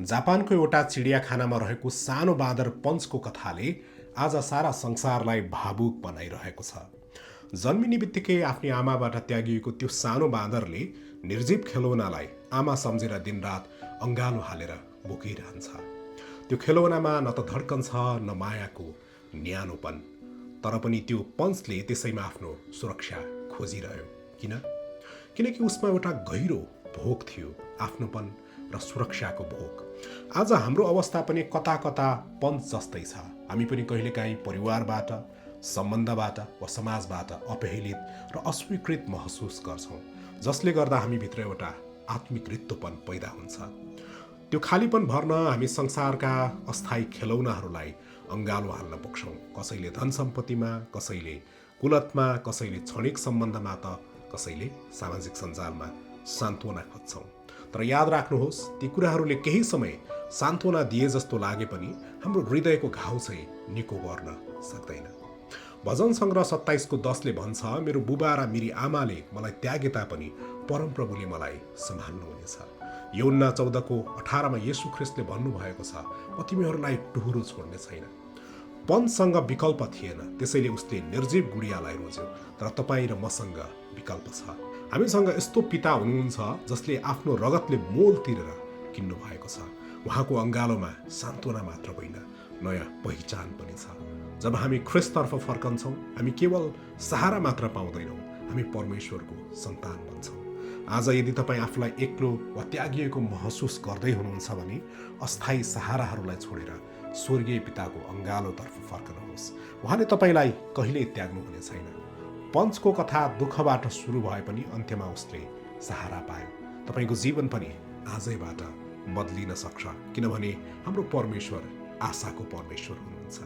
जापानको एउटा चिडियाखानामा रहेको सानो बाँदर पन्चको कथाले आज सारा संसारलाई भावुक बनाइरहेको छ। जन्मिने बित्तिकै आफ्नी आमाबाट त्यागिएको त्यो सानो बाँदरले निर्जीव खेलौनालाई आमा सम्झेर दिनरात अङ्गालो हालेर बोकिरहन्छ। त्यो खेलौनामा न त धड्कन छ न मायाको न्यानोपन, तर पनि त्यो पन्चले त्यसैमा आफ्नो सुरक्षा खोजिरह्यो। किनकि उसमा एउटा गहिरो भोक थियो, आफ्नोपन र सुरक्षाको भोक। आज हाम्रो अवस्था पनि कता कता पञ्च जस्तै छ। हामी पनि कहिलेकाहीँ परिवारबाट, सम्बन्धबाट वा समाजबाट अपहेलित र अस्वीकृत महसुस गर्छौँ, जसले गर्दा हामीभित्र एउटा आत्मिक रित्तोपन पैदा हुन्छ। त्यो खालीपन भर्न हामी संसारका अस्थायी खेलौनाहरूलाई अङ्गालो हाल्न पुग्छौँ। कसैले धन सम्पत्तिमा, कसैले कुलतमा, कसैले क्षणिक सम्बन्धमा त कसैले सामाजिक सञ्जालमा सान्त्वना खोज्छौँ। तर याद राख्नुहोस्, ती कुराहरूले केही समय सान्त्वना दिए जस्तो लागे पनि हाम्रो हृदयको घाउ चाहिँ निको गर्न सक्दैन। भजन सङ्ग्रह 27:10 भन्छ, मेरो बुबा र मेरी आमाले मलाई त्यागे तापनि परमप्रभुले मलाई सम्हाल्नुहुनेछ। यूहन्ना 14:18 येशू ख्रीष्टले भन्नुभएको छ, म तिमीहरूलाई टुहुरो छोड्ने छैन। पञ्चसँग विकल्प थिएन, त्यसैले उसले निर्जीव गुडियालाई रोज्यो। तर तपाईँ र मसँग विकल्प छ। हामीसँग यस्तो पिता हुनुहुन्छ जसले आफ्नो रगतले मोल तिरेर किन्नु भएको छ। उहाँको अङ्गालोमा सान्त्वना मात्र होइन, नयाँ पहिचान पनि छ। जब हामी ख्रीष्टतर्फ फर्कन्छौँ, हामी केवल सहारा मात्र पाउँदैनौँ, हामी परमेश्वरको सन्तान बन्छौँ। आज यदि तपाईँ आफूलाई एक्लो वा त्यागिएको महसुस गर्दै हुनुहुन्छ भने अस्थायी सहाराहरूलाई छोडेर स्वर्गीय पिताको अङ्गालोतर्फ फर्कनुहोस्। उहाँले तपाईँलाई कहिल्यै त्याग्नुहुने छैन। पञ्चको कथा दुःखबाट सुरु भए पनि अन्त्यमा उसले सहारा पायो। तपाईँको जीवन पनि आजैबाट बदलिन सक्छ, किनभने हाम्रो परमेश्वर आशाको परमेश्वर हुनुहुन्छ।